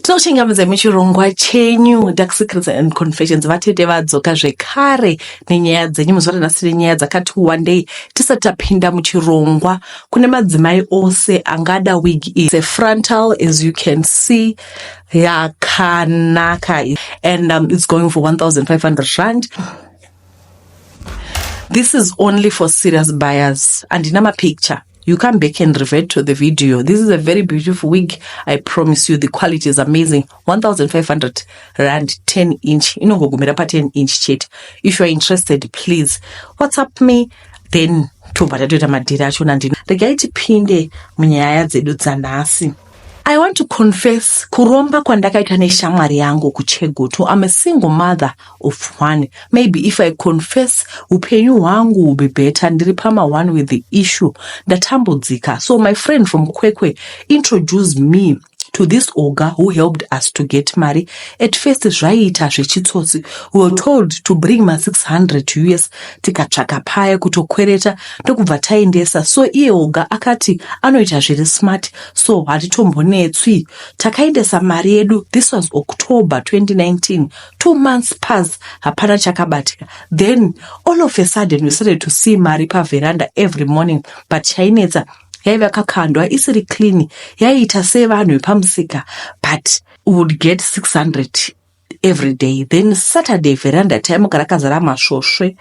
Tinochingamidzai muchirongwa chenyu Dark Secrets and Confessions. Vatete vadzoka zvekare nenyaya dzenyu muzuva ranhasi nenyaya dzakati wandei. Tisati tapinda muchirongwa, kune madzimai ose angada wig iyi. It's a frontal, as you can see, yakanaka, and it's going for 1500 rand. This is only for serious buyers. Handina mapicture. You come back and revert to the video. This is a very beautiful wig. I promise you, the quality is amazing. 1500 rand, 10 inch. Inongogumira pa 10 inch chete. If you are interested, please WhatsApp me, then tobva tatoita madhiri achona. Ndino regai tipinde munyaya dzedu dzanhasi. I want to confess kuromba kwandakaita neshamwari yangu kuChegutu. I'm a single mother of one. Maybe if I confess, upenyu hwangu will be better. Ndiri pama one with the issue. Ndatambudzika. So my friend from Kwekwe introduced me to this oga who helped us to get mari. At first zvaiita zvechitsotsi. We were told to bring ma600 US, tikatsvaka paya kutokwereta, ndokubva taendesa. So iye oga akati anoita zviri smart, so hatitombonetswi. Takaendesa mari yedu. This was October 2019. 2 months pass, hapana chakabatika. Then all of a sudden we started to see mari paveranda every morning, but chainetsa, yaiva kakandwa isiri clean, yaiita sevanhu vepamusika, but we would get 600 every day. Then Saturday, veranda taimuka rakazara masvosve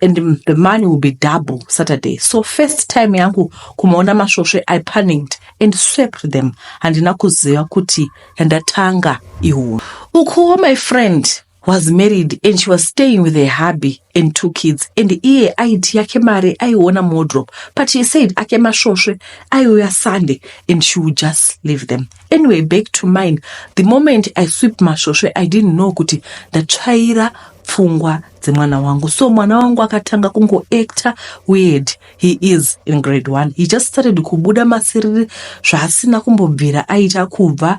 and the money will be double Saturday. So first time yangu kumaona masvosve, I panicked and swept them. Handina kuziva kuti yandatanga ihuru. Ukuwo my friend was married and she was staying with her hubby and two kids, and iye aiti yake mari aiona muwardrobe, but she said ake masvosve aiuya Sunday and she would just leave them. Anyway, back to mine. The moment I sweep masvosve, I didn't know kuti ndatsvaira pfungwa dzemwana wangu. So mwana wangu akatanga kungoacta weird. He is in grade one. He just started kubuda masiriri zvaasina kumbobvira aita kubva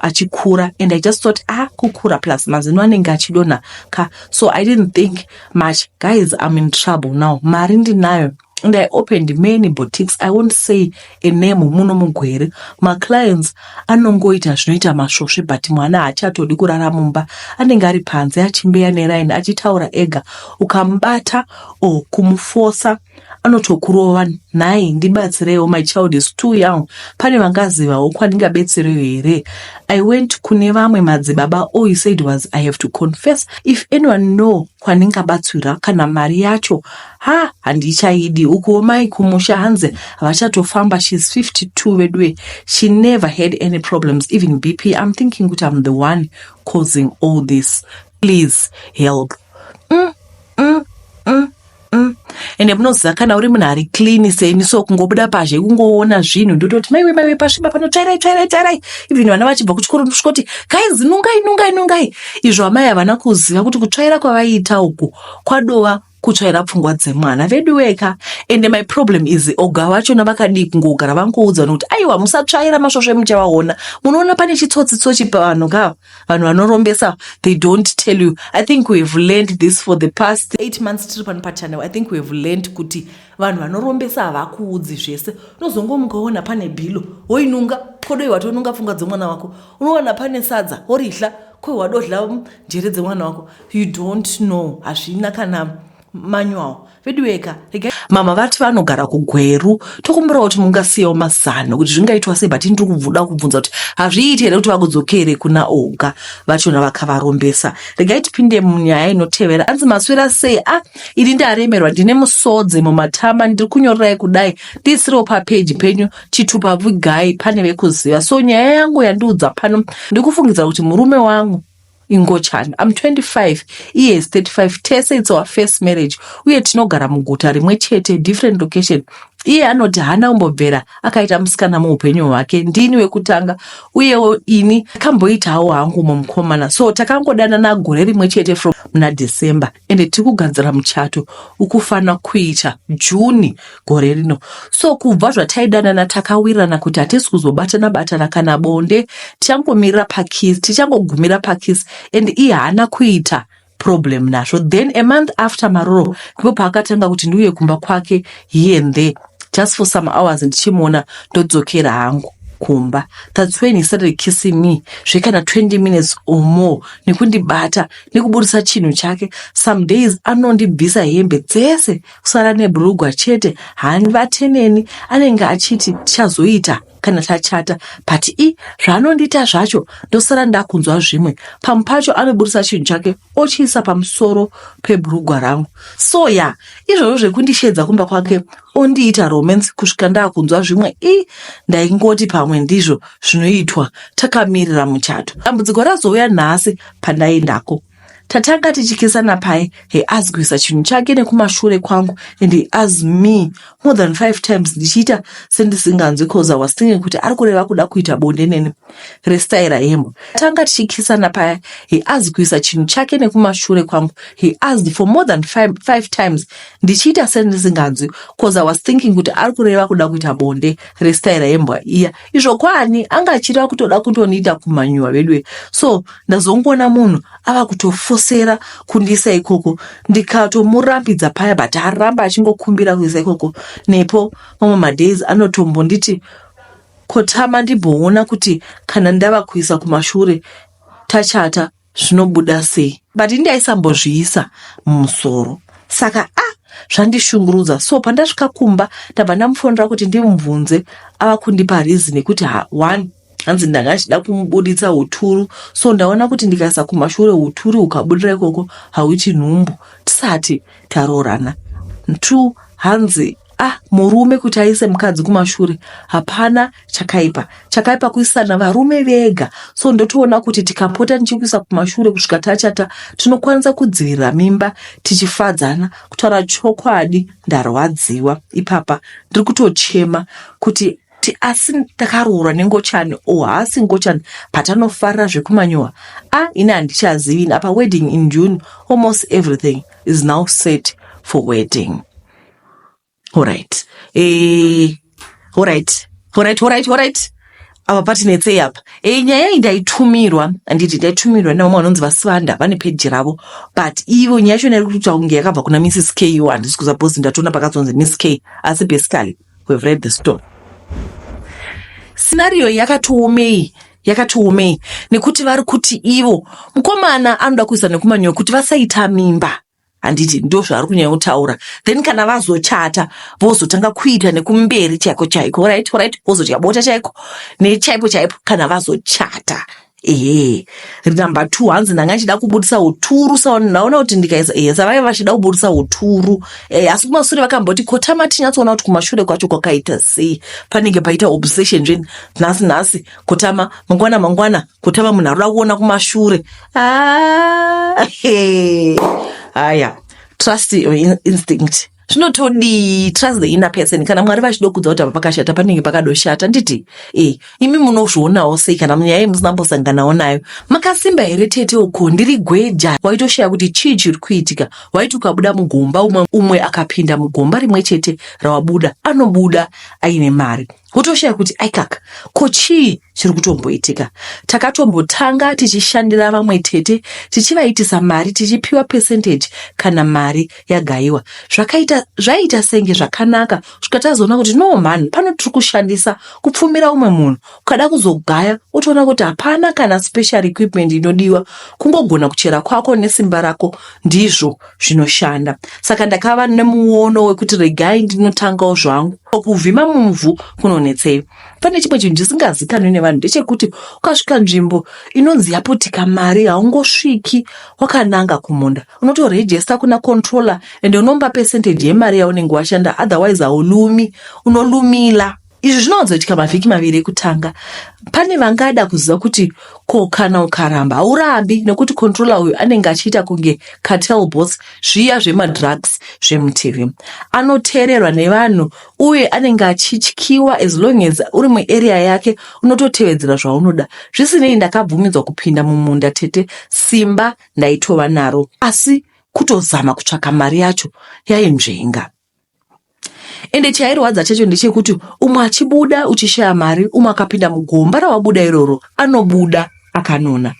achikura, and I just thought, ah, kukura plus mazino anenge achidonha ka. So I didn't think much. Guys, I'm in trouble now. Mari ndinayo and I opened many boutiques. I won't say a name. Muno muGweru maclients anongoita zvinoita masvosve, but mwana haachatodi kurara mumba, anenge ari panze achimbeya neraini, achitaura ega. Ukamubata or kumufosa, anotokurova. Nhai, ndibatsireiwo. My child is too young. Pane vangazivawo kwandingabetsereyo here? I went kune vamwe madzibaba. All he said was I have to confess. If anyone know kwandingabatsira, kana mari yacho ha handichaidi. Ukuwo mai kumusha hanzi havachatofamba. She's 52 vedwe. She never had any problems, even BP. I'm thinking kuti I'm the one causing all this. Please help. Ende munoziva kana uri munhu ari clean seni, so kungobuda pazhe, kungoona zvinhu, ndototi, "Maiwe, maiwe, pasviba pano, tsvairai, tsvairai, tsvairai." Even vana vachibva kuchikoro, ndosvikoti, "Guys, nungai, nungai, nungai." Izvo amai havana kuziva kuti kutsvaira kwavaiita uku kwadova kutsvaira pfungwa dzemwana vedu weka. Ende my problem is, oga vachona vakadii kungogara vangoudza nokuti, "Aiwa, musatsvaira masvosve, muchavaona." Munoona pane chitsotsi-tsotsi pavanhu kava. Vanhu vanorombesa, they don't tell you. I think we've learned this for the past 8 months tiri pano pachannel. I think we've learned kuti vanhu vanorombesa havakuudzi zvese. Unozongomukaona pane bhilo, woinunga, kodoi watonunga pfungwa dzemwana wako. Unowana pane sadza, worihla, koi wadodla njere dzemwana wako. You don't know, hazvina kana manual vedu weka. Mama vati vanogara kuGweru. Tokumbira kuti mungasiyawo mazano kuti zvingaitwa sei, but ndiri kuda kubvunza kuti hazviiti here kuti vakudzokere kuna oga vachona vakavarombesa. Regai tipinde munyaya inotevera. Anzi, "Maswera sei? A ah, ini ndaremerwa, ndine musodzi mumatama. Ndiri kunyorerai kudai, ndiisirewo papeji penyu chitupa vigai. Pane vekuziva." So nyaya yangu yandiudza pano, ndikufungidza kuti murume wangu ingochani. I'm 25, iye is 35. Tese it's our first marriage, uye tinogara muguta rimwe chete, different location. Iye anoti haana kumbobvera akaita musikana muupenyu hwake, ndini wekutanga. Uyewo ini akamboitawo hangu mumukomana. So takangodanana gore rimwe chete, from muna December, ende tiri kugadzira muchato ukufanira kuita June gore rino. So kubva zvataidanana, takawirirana kuti hatisi kuzobatana batana kana bonde, tichangomirira pakiss, tichangogumira pakiss, and iye haana kuita problem nazvo. Then a month after maroro, ndipo paakatanga kuti ndiuye kumba kwake here and there, just for some hours, ndichimuona, ndodzokera hangu. kumba. That's when he started kissing me zvekana 20 minutes or more, nekundibata nekuburisa chinhu chake. Some days anondibvisa hembe dzese, kusara nebhurugwa chete. Handivate neni, anenge achiti tichazoita kana tachata, but i zvaanondiita zvacho ndosara ndakunzwa zvimwe. Pamwe pacho anoburisa chinhu chake ochiisa pamusoro pebhurugwa rangu. So ya, izvozvo zvekundishedza kumba kwake ondiita romance kusvika ndaakunzwa zvimwe, i ndaingoti pamwe ndizvo zvinoitwa takamirira muchato. Dambudziko razouya nhasi pandaendako. Tatanga tichikisana pai, he asked kuisa chinhu chake nekumashure kwangu and he asked me more than five times ndichiita sendisinganzwi, 'cause I was thinking kuti ari kureva kuda kuita bonde neni restaira hembo. Tanga tichikisana paya, he asked kuisa chinhu chake nekumashure kwangu. He asked for more than five times ndichiita sendisinganzwi, 'cause I was thinking kuti ari kureva kuda kuita bonde restaira yembwa iya. Izvo kwani anga achireva kutoda kutoniita kumanyuwa vedu. So ndazongoona munhu ava kutofosera kundiisa ikoko, ndikatomurambidza paya, but aramba achingokumbira kuisa ikoko. Nepo mamwe madays anotombonditi kotama ndimboona kuti kana ndava kuisa kumashure tachata zvinobuda sei, but indaisambozviisa mumusoro. Saka a ah, zvandishungurudza. So pandasvika kumba, ndabva ndamufonera kuti ndimubvunze. Ava kundipa reason yekuti one, hanzi ndanga achida kumubuditsa uturu, so ndaona kuti ndikaisa kumashure uturu hukabudira ikoko hauiti nhumbu tisati taroorana. Two, hanzi ah, murume kuti aise mukadzi kumashure hapana chakaipa, chakaipa kuisana varume vega. So ndotoona kuti tikapota ndichikuisa kumashure kusvika tachata, tinokwanisa kudzivirira mimba tichifadzana. Kutaura chokwadi, ndarwadziwa ipapa, ndiri kutochema kuti asi ndakaroorwa nengochani o haasi ngochani, but anofarira zvekumanyowa. A ini handichazivi apa. Wedding in June, almost everything is now set for wedding. Alright, alright. Apa patinetsei apa? Nyaya iyi ndaitumirwa, handiti? Ndaitumirwa nevamwe vanonzi vaSivanda, vane peji ravo, but ivo nyaya yacho iri kuita kunge yakabva kuna Mrs K. Iwo handisi kusaposi, ndatoona pakazonzi Miss K, asi basically we've read the story. Scenario yakatoomei, yakatoomei, nekuti vari kuti ivo mukomana anoda kuisa nekumanyowa kuti vasaita mimba, handiti? Ndo zvaari kunyanya kutaura. Then kana vazochata vozotanga kuita nekumberi chaiko chaiko. Right, vozodya bota chaiko nechaipo chaipo kana vazochata. Ehe, number two, hanzi ndanga nchida kubudisa uturu, ndaona kuti ndikaisa, ehe, savaiva vachida kubudisa uturu. Asi kumashure vakamboti kotama tinyatsoona kuti kumashure kwacho kwakaita sei. Panenge paita obsession zveni, nhasi nhasi kotama, mangwana mangwana kotama, munhu arikuda kuona kumashure. Ah, haya, trust your instinct. Zvinotodii? Trust the inner person. Kana Mwari vachidokudza kuti apa pakashata, panenge pakadoshata, nditi imi munozvionawo sei kana nyaya yemusina mbosanganawo nayo? Makasimba here tete? Uko ndiri gweja. Waitoshaya kuti chii chiri kuitika. Waiti ukabuda mugomba, umwe, umwe akapinda mugomba rimwe chete rawabuda anobuda aine mari, wotoshaya kuti aikaka, ko chii chiri kutomboitika? Takatombotanga tichishandira vamwe tete, tichivaitisa mari, tichipiwa percentage kana mari yagayiwa. Zvakaita zvaita senge zvakanaka kusvika tazoona kuti no man, pano tiri kushandisa kupfumira umwe munhu. Ukada kuzogaya utoona kuti hapana kana special equipment inodiwa, kungogona kuchera kwako nesimba rako ndizvo zvinoshanda. Saka ndakava nemuono wekuti regai ndinotangawo zvangu. Kuvhima muvhu kunonetsei? Pane chimwe chinhu chisingazikanwi nevanhu, ndechekuti ukasvika nzvimbo inonzi yaputika mari, haungosviki wakananga kumunda. Unotorejesta kuna controller ende unomupa percentage yemari yaunenge washanda, otherwise haulumi, unolumila. Izvi zvinowanzoitika mavhiki 2 ekutanga. Pane vangada kuziva kuti ko kana ukaramba? Haurambi, nekuti controller uyu anenge achiita kunge cartel boss zviya zvemadrugs zvemuTV. Anoteererwa nevanhu uye anenge achityiwa. As long as uri muarea yake, unototevedzera zvaunoda. Zvisinei, ndakabvumidzwa kupinda mumunda tete. Simba ndaitova naro, asi kutozama kutsvaka mari yacho yainzvenga. Ende chairwadza chacho ndechekuti umwe achibuda uchishaya mari, umwe akapinda mugomba rawabuda iroro anobuda akanona.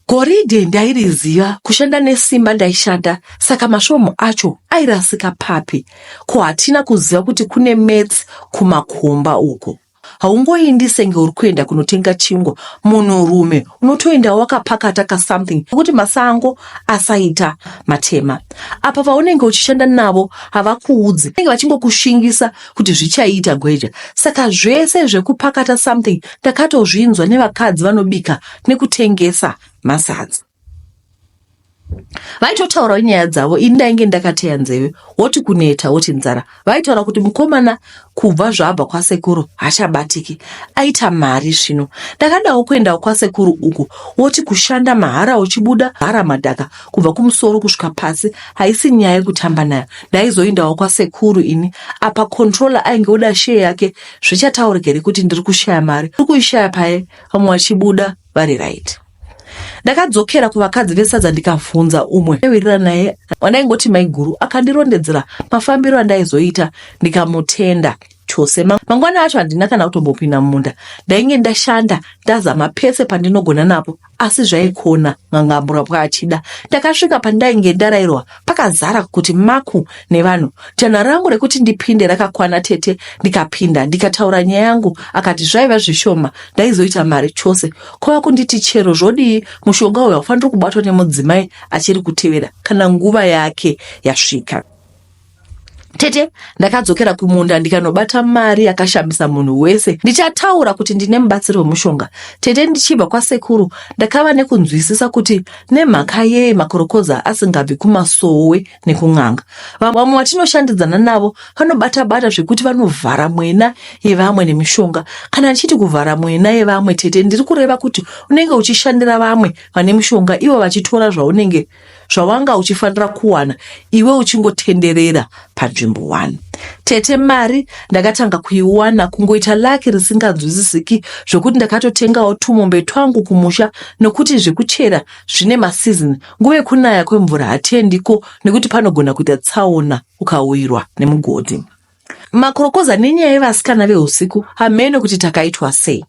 Goridhe ndairiziva, kushanda nesimba ndaishanda, saka masvomo acho airasika papi? Ko hatina kuziva kuti kune maths kumakomba uko. Haungoindi senge uri kuenda kunotenga chingwa. Munhurume unotoenda wakapakata kasomething kuti masango asaita matema. Apa vaunenge uchishanda navo havakuudzi, vanenge vachingokushingisa kuti zvichaita gweja. Saka zvese zvekupakata something ndakatozvinzwa nevakadzi vanobika nekutengesa masadza. Vaitotaurawo nyaya dzavo, ini ndainge ndakateya nzeve, woti kuneta woti nzara. Vaitaura kuti mukomana kubva zvaabva kwasekuru hachabatiki, aita mari zvino. Ndakadawo kuendawo kwasekuru uku, woti kushanda mahara uchibuda hara madhaka kubva kumusoro kusvika pasi, haisi nyaya yekutamba nayo. Ndaizoendawo kwasekuru ini, apa controller ainge oda share yake. Zvichataurika here kuti ndiri kushaya mari? Ndiri kuishaya paye vamwe vachibuda vari right. Ndakadzokera kuvakadzi vesadza ndikavhunza umwe aiwirira naye wandaingoti maiguru, akandirondedzera mafambiro andaizoita ndikamutenda chose. Mangwana acho handina kana kutombopinda mumunda, ndainge ndashanda ndazama pese pandinogona napo, asi zvaikona n'anga murapwa achida. Ndakasvika pandainge ndarairwa pakazara kuti maku nevanhu. Jana rangu rekuti ndipinde rakakwana tete, ndikapinda ndikataura nyaya yangu, akati zvaiva zvishoma ndaizoita mari chose. Kwava kunditi chero zvodii mushonga uyu haufaniri kubatwa nemudzimai achiri kutevera kana nguva yake yasvika. Tete, ndakadzokera kumunda ndikanobata mari yakashamisa munhu wese. Ndichataura kuti ndine mubatsiri wemushonga. Tete, ndichibva kwasekuru ndakava nekunzwisisa kuti nemhaka yei makorokoza asingabvi kumasowe nekun'anga. Vamwe vatinoshandidzana navo vanobata-bata zvekuti vanovhara mwena yevamwe nemishonga. Kana ndichiti kuvhara mwena yevamwe tete, ndiri kureva kuti unenge uchishandira vamwe vane mishonga ivo vachitora zvaunenge zvawanga uchifanira kuwana iwe uchingotenderera panzvimbo one. Tete, mari ndakatanga kuiwana kungoita laki risinganzwisisiki zvokuti ndakatotengawo tumombe twangu kumusha nokuti zvekuchera zvine maseason. Nguva yekunaya kwemvura hatiendiko nekuti panogona kuita tsaona ukawirwa nemugodhi. Makorokoza nenyaya yevasikana vehusiku hameno kuti takaitwa sei.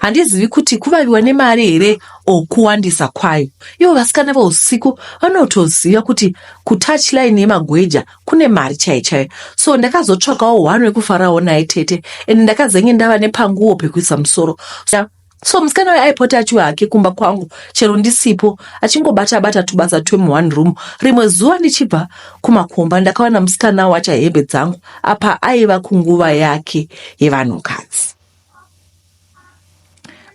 Handizivi kuti kuvaviwa nemari here or kuwandisa kwayo. Ivo vasikana veusiku vanotoziva kuti kutouchline yemagweja kune mari chaiyo chaiyo. So ndakazotsvakawo one wekufarawo naye tete and ndakazenge ndava nepanguwo pekuisa musoro. So musikana uyu aipota achiuya hake kumba kwangu chero ndisipo achingobata bata tubasa twemu one room. Rimwe zuva ndichibva kumakomba ndakawana musikana wacha hembe dzangu apa aiva kunguva yake yevanhukadzi.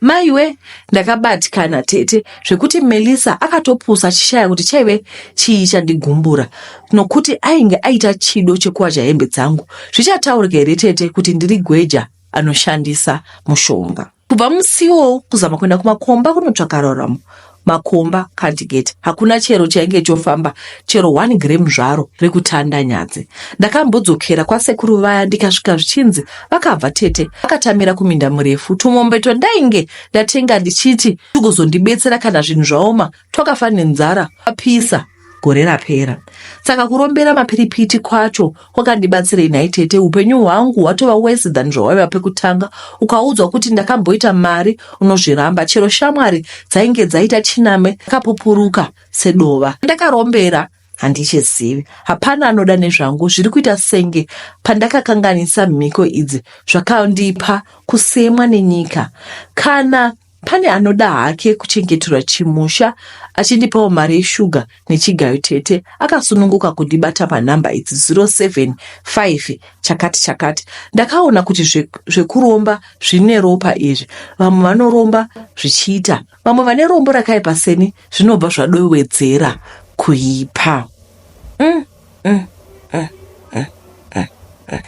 Maiwe ndakabatikana tete zvekuti Melissa akatopusa achishaya kuti chaive chii chandigumbura nokuti ainge aita chido chekuwacha hembe dzangu. Zvichataurika here tete kuti ndiri gweja anoshandisa mushonga? Kubva musi iwowo kuzama kuenda kumakomba kunotsvaka raramo makomba can't get hakuna chero chainge chofamba chero 1 gram zvaro rekutanda nyadzi. Ndakambodzokera kwasekuru vaya ndikasvika zvichinzi vakabva tete vakatamira kuminda murefu. Tumombe twandainge ndatenga ndichiti tugozondibetsera kana zvinhu zvaoma twakafa nenzara apisa gore rapera. Saka kurombera mapiripiti kwacho kwakandibatsirei nhai tete? Upenyu hwangu hwatova worse than zvawaiva pekutanga. Ukaudzwa kuti ndakamboita mari unozviramba. Chero shamwari dzainge dzaita chiname dzakapupuruka sedova. Ndakarombera handichizivi. Hapana anoda nezvangu. Zviri kuita senge pandakakanganisa mhiko idzi zvakandipa kusemwa nenyika. Kana Pane anoda hake kuchengeterwa chimusha achindipawo mari yeshuga nechigayo tete akasununguka kundibata panhamba idzi 075 chakati chakati. Ndakaona kuti zvekuromba zvine ropa izvi. Vamwe vanoromba zvichiita, vamwe vane rombo rakaipa seni zvinobva zvadowedzera kuipa. Mm, mm, mm, mm, mm, mm.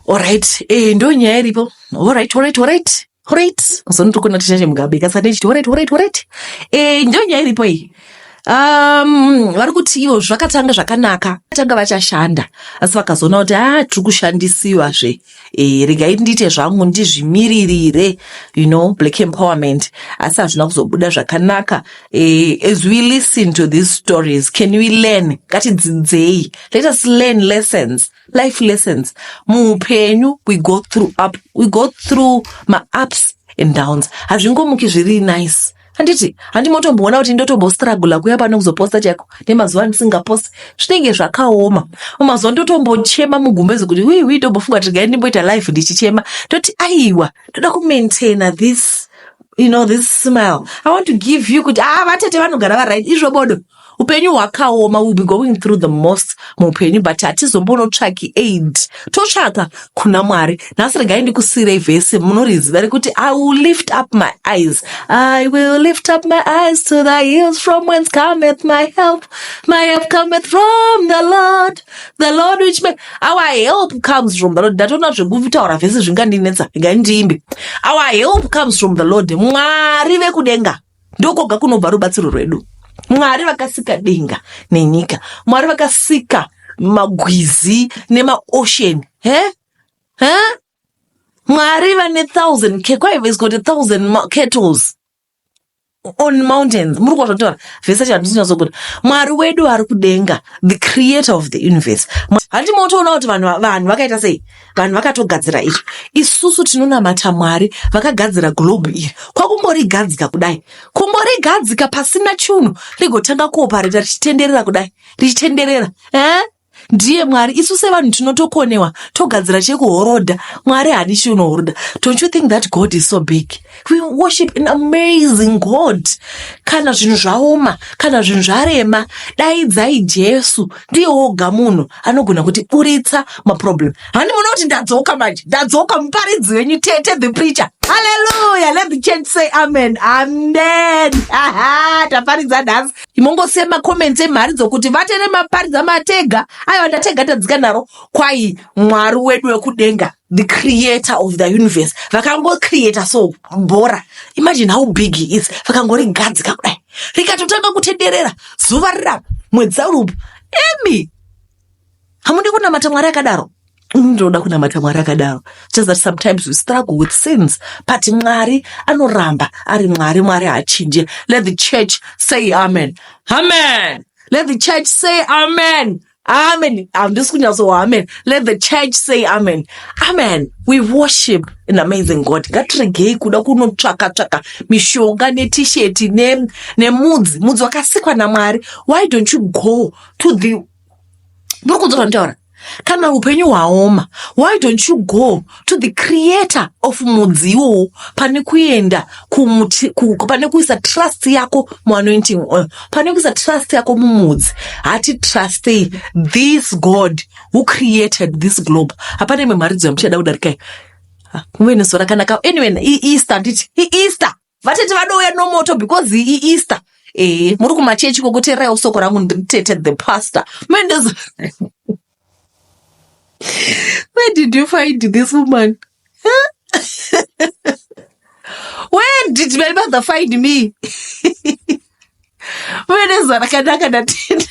Alright, eh, ndo nyaya iripo. Alright, alright, alright. Alright. Uzoni tiri kuona tichache Mugabe kasati ndichiti alright, alright, alright. Eh, ndo nyaya iripo iyi. Vari kuti ivo zvakatanga zvakanaka, tanga vachashanda asi vakazoona kuti ah, tiri kushandisiwa zve. Eh, regai ndiite zvangu ndizvimiririre, you know, black empowerment, asi hazvina kuzobuda zvakanaka. Eh, as we listen to these stories, can we learn? Ngatidzidzei. Let us learn lessons, life lessons. Muupenyu we go through up, we go through ma ups and downs. Hazvingomuki zviri nice. Handiti handimotomboona kuti ndotombostrugula kuya pano kuzoposta chaiko nemazuva andisingaposti, zvinenge zvakaoma. Mazuva ndotombochema mugumbezi kuti wii wii, ndombofunga kuti regai ndimboita live ndichichema, toti aiwa, toda kumaintaina this you know this smile I want to give you, kuti ah, vatete vanogara varight. Izvo bodo, upenyu hwakaoma, will be going through the most muupenyu, but hatizombonotsvaki aid, totsvaka kuna Mwari. Nhasi regai ndikusiyirei vhesi munoriziva rekuti, "I will lift up my eyes, I will lift up my eyes to the hills from whence cometh my help. My help cometh from the Lord, the Lord which made." Our help comes from the Lord. Ndatoona zvekutaura vhesi zvingandinetsa, regai ndiimbe. Our help comes from the Lord. Mwari vekudenga, ndokoga kunobva rubatsiro rwedu. Mwari vakasika denga nenyika, Mwari vakasika magwizi nemaocean, he he Mwari vane thousand, kwaive is got 1000 cattles on mountains. Muri kuwa zvotaura vhesi yacho handisinyatsokuti. Mwari wedu ari kudenga, the creator of the universe. Handi motoona kuti vanhu vakaita sei? Vanhu vakatogadzira izvi. Isusu tinonamata Mwari vakagadzira globe iri, kwakungorigadzika kudai, kungorigadzika pasina chunhu, rigotanga kuopareta richitenderera kudai, richitenderera, eh? Ndiye Mwari. Isu sevanhu tinotokonewa, togadzira chekuhorodha. Mwari haadi chinohorodha. Don't you think that God is so big? We worship an amazing God. Kana zvinhu zvaoma, kana zvinhu zvarema, daidzai Jesu. Ndiye woga munhu anogona kutiburitsa maproblem. Handi muona kuti ndadzoka manje? Ndadzoka, muparidzi wenyu, tete the preacher. Haleluya! Let the church say amen. Amen. Aha, taparidza nhasi. Imongosiya macomments emhari dzokuti vatene maparidza matega. Aiwa, ndatega, tadzika naro. Kwai Mwari wedu wekudenga, the creator of the universe, vakangocreata so bhora, imagine how big he is. Vakangorigadzika kudai, rikatotanga kutenderera, zuva rirapa, mwedzi uripo. Emi hamudi kunamata Mwari akadaro? Ndinoda kunamata Mwari akadaro. Just that sometimes we struggle with sins, but Mwari anoramba ari Mwari. Mwari haachinje. Let the church say amen. Amen. Let the church say amen. Amen. Handisi kunyatsowa amen. Let the church say amen. Amen. We worship an amazing God. Ngatiregei kuda kunotsvaka tsvaka mishonga netisheti nemudzi. Mudzi wakasikwa naMwari. Why don't you go to the, muri kunzwa zvanditaura? Kana upenyu hwaoma, why don't you go to the creator of mudzi iwowo, pane kuenda kumuti, pane kuisa trust yako muanointing oil, pane kuisa trust yako mumudzi? Hatitrustei this God who created this globe. Hapana imwe mharidzo yamuchada kudarikai. Muve nezuva rakanaka. Anyway, iEaster, nditi iEaster, vatete vadouya nomoto because iEaster. Ehe, muri kumachechi kokuteeraiwo soko rangu. Nditete the pastor. Muende. Where did you find this woman? Where did my mother find me? Muve nezuva rakanaka, ndatenda.